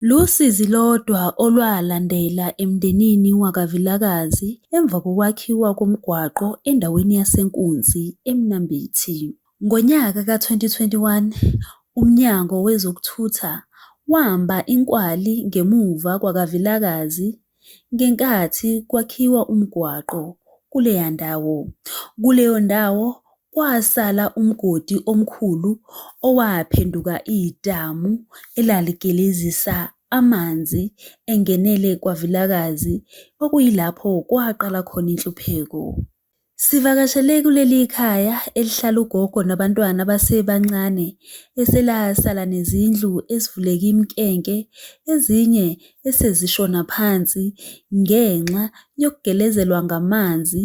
Lusizi lodwa olwalandela emndenini wakwaVilakazi emva kokwakhiwa komgwaqo endaweni yaseNkunzi, eMnambithi. Ngonyaka ka-2021, uMnyango Wezokuthutha wamba inkwali ngemuva kwakwaVilakazi ngenkathi kwakhiwa umgwaqo kuleya ndawo. Kuleyo ndawo kwasala umgodi omkhulu owaphenduka idamu elaligelezisa amanzi engenele kwaVilakazi okuyilapho kwaqala khona inhlupheko. Sivakashele kuleli khaya elihlala ugogo nabantwana abasebancane eselasala nezindlu ezivuleke imikenke ezinye esezishona phansi ngenxa yokugelezelwa ngamanzi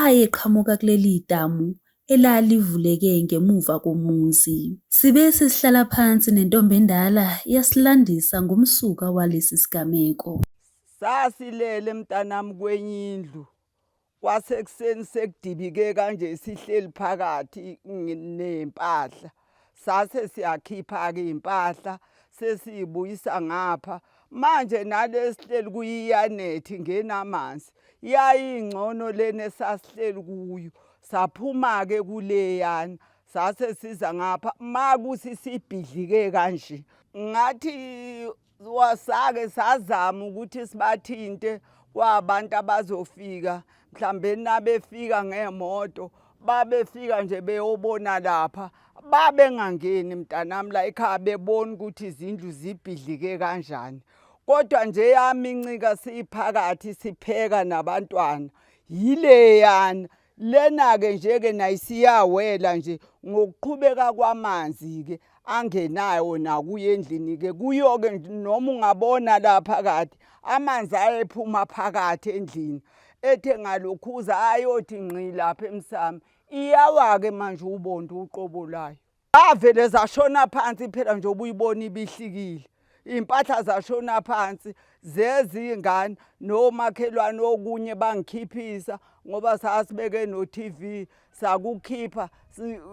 ayeqhamuka kuleli damu elalivuleke ngemuva komuzi. Sibe sesihlala phansi nentombi endala yasilandisa ngomsuka walesi sigameko. Sasilele mntanami kwenye indlu Kwasekuseni sekudibike kanje sihleli phakathi ney'mpahla. Sase siyakhipha-ke iy'mpahla sesiyibuyisa ngapha. Manje nale esihleli kuyo iyanethi ingenamanzi. Yayingcono lena esasihleli kuyo. Saphuma-ke kuleyana sase siza ngapha makuthi sibhidlike kanje. Ngathi Wasake sazama ukuthi sibathinte kwabantu abazofika mhlambe nabefika ngemoto babefika nje beyobona lapha babengangeni mntanami la ekhaya bebona ukuthi izindlu zibhidlike kanjani kodwa nje yami incika siphakathi sipheka nabantwana yileyana Lena-ke nje-ke nayo isiyawela nje ngokuqhubeka kwamanzi-ke angenayo nakuye endlini-ke kuyo-ke noma ungabona la phakathi amanzi ayephuma phakathi endlini ethe ngalokhuza ayothi ngqi lapha emsamo iyawa-ke manje ubondo uqobo lwayo. Avele zashona phansi phela nje ubuyibona ibihlikile. Iy'mpahla zashona phansi zeza iy'ngane nomakhelwane okunye bangikhiphisa ngoba sasibeke no-TV sakukhipha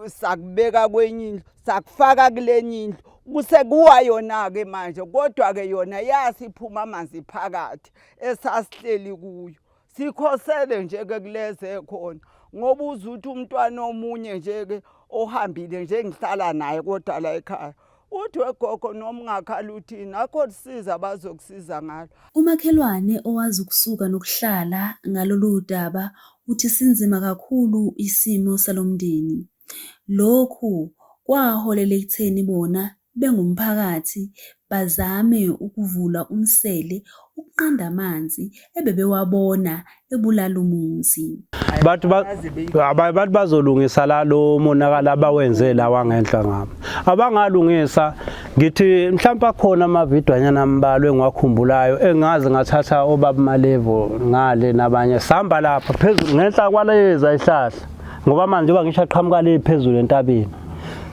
sakubeka kwenye indlu sakufaka kulenye indlu kusekuwa yona-ke manje kodwa-ke yona yasiphuma amanzi phakathi esasihleli kuyo Sikhosele nje ke kuleze khona ngoba uze uthi umntwana omunye nje ke ohambile nje engihlala naye kodwa la ekhaya uthi wegogo noma ungakhala uthini akho lisiza bazokusiza ngalo. Umakhelwane owazi ukusuka nokuhlala ngalolu daba uthi sinzima kakhulu isimo salo mndeni. Lokhu kwaholela ekutheni bona bengumphakathi bazame ukuvula umsele ukunqanda amanzi ebebewabona ebulala umuzi. Bathi bathi bazolungisa la lo monakalo abawenze la wangenhla ngami. Abangalungisa ngithi mhlawumbe akhona amavidwanyana ambalwa engiwakhumbulayo engazi ngathatha obaba Malevo ngale nabanye sihamba lapha phezulu ngenhla kwaleza ihlahla ngoba manje njengoba ngisho aqhamuka le phezulu entabeni.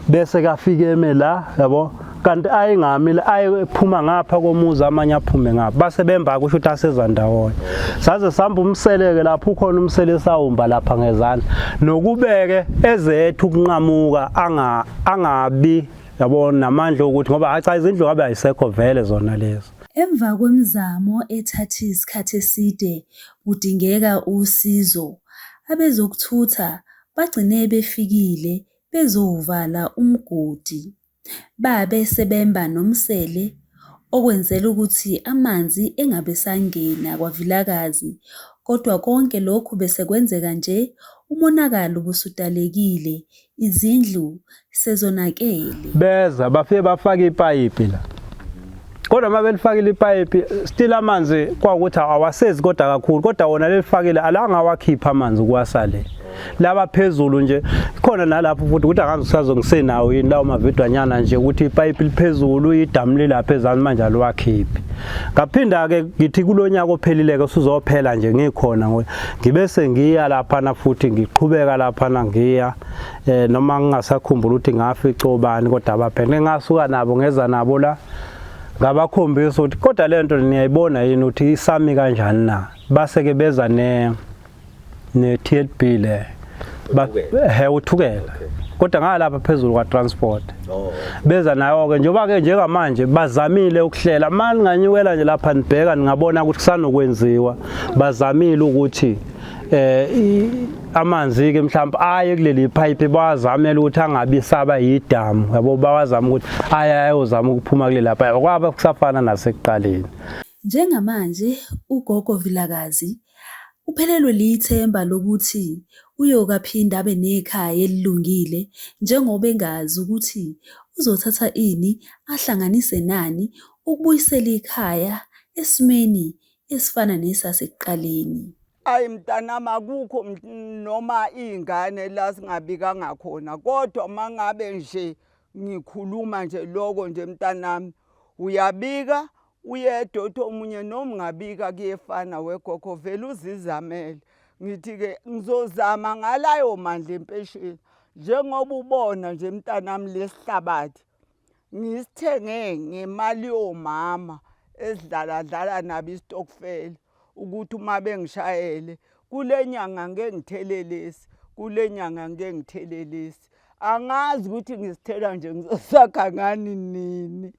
Bese kafike eme la yabo kanti ayengami ayephuma ngapha komuzi amanye aphume ngapha base bemba kusho ukuthi aseza ndawonye saze samba umseleke lapho ukhona umsele sawumba lapha ngezandla nokubeke ezethu ukunqamuka anga angabi yabo namandla ukuthi ngoba acha izindlu ngabe ayisekho vele zona lezi. Emva kwemizamo ethathe isikhathi eside kudingeka usizo, abezokuthutha bagcine befikile bezowuvala umgodi. Babe sebemba nomsele okwenzela ukuthi amanzi engabe esangena kwaVilakazi kodwa konke lokhu besekwenzeka nje umonakalo ubusudalekile, izindlu sezonakele. Beza bafike bafaka ipayipi la. Kodwa uma belifakile ipayipi still amanzi kwawukuthi awasezi kodwa kakhulu kodwa wona lelifakile alanga wakhipha amanzi kuwasale. Laba phezulu nje khona nalapho futhi ukuthi angazi usazongisenawo yini lawo mavidwanyana nje ukuthi ipayipi liphezulu idamu lilapha ezansi manje aliwakhiphi. Ngaphinda ke ngithi kulonyaka ophelile ke usuzophela nje ngikhona ngibe sengiya lapha na futhi ngiqhubeka lapha na ngiya eh noma ngingasakhumbula ukuthi ngafica obani kodwa abaphele ngasuka nabo ngeza nabo la ngabakhombisa ukuthi kodwa le nto niyayibona yini ukuthi isami kanjani na base ke beza ne ne TLB le he uthukela. Kodwa ngalapha phezulu kwa transport. Oh. Beza nayo ke njengoba ke njengamanje bazamile ukuhlela. Manje nganyukela nje lapha nibheka ningabona ukuthi kusanokwenziwa. Bazamile ukuthi eh amanzi ke mhlawumbe aye kuleli pipe bawazamela ukuthi angabi saba yidamu yabo bawazama ukuthi aye ayozama ukuphuma kuleli pipe kwaba kusafana nasekuqaleni. Njengamanje uGogo Vilakazi uphelelwe lithemba lokuthi uyoke aphinde abe nekhaya elilungile njengoba engazi ukuthi uzothatha ini ahlanganise nani ukubuyisela ikhaya esimeni esifana nesasekuqaleni. Ayi mntanami akukho noma iy'ngane la singabikanga khona kodwa uma ngabe nje ngikhuluma nje loko nje mntanami uyabika uyedwa uthi omunye noma ungabika kuyefana wegogo vele uzizamele. Ngithi-ke ngizozama ngalayo mandla empesheni njengoba ubona nje mntanami lesihlabathi ngisithenge ngemali yomama esidlaladlala nabo isitokfela ukuthi uma bengishayele kule nyanga ngeke ngithele lesi kule nyanga ngeke ngithele lesi angazi ukuthi ngisithela nje ngizosakha ngani nini.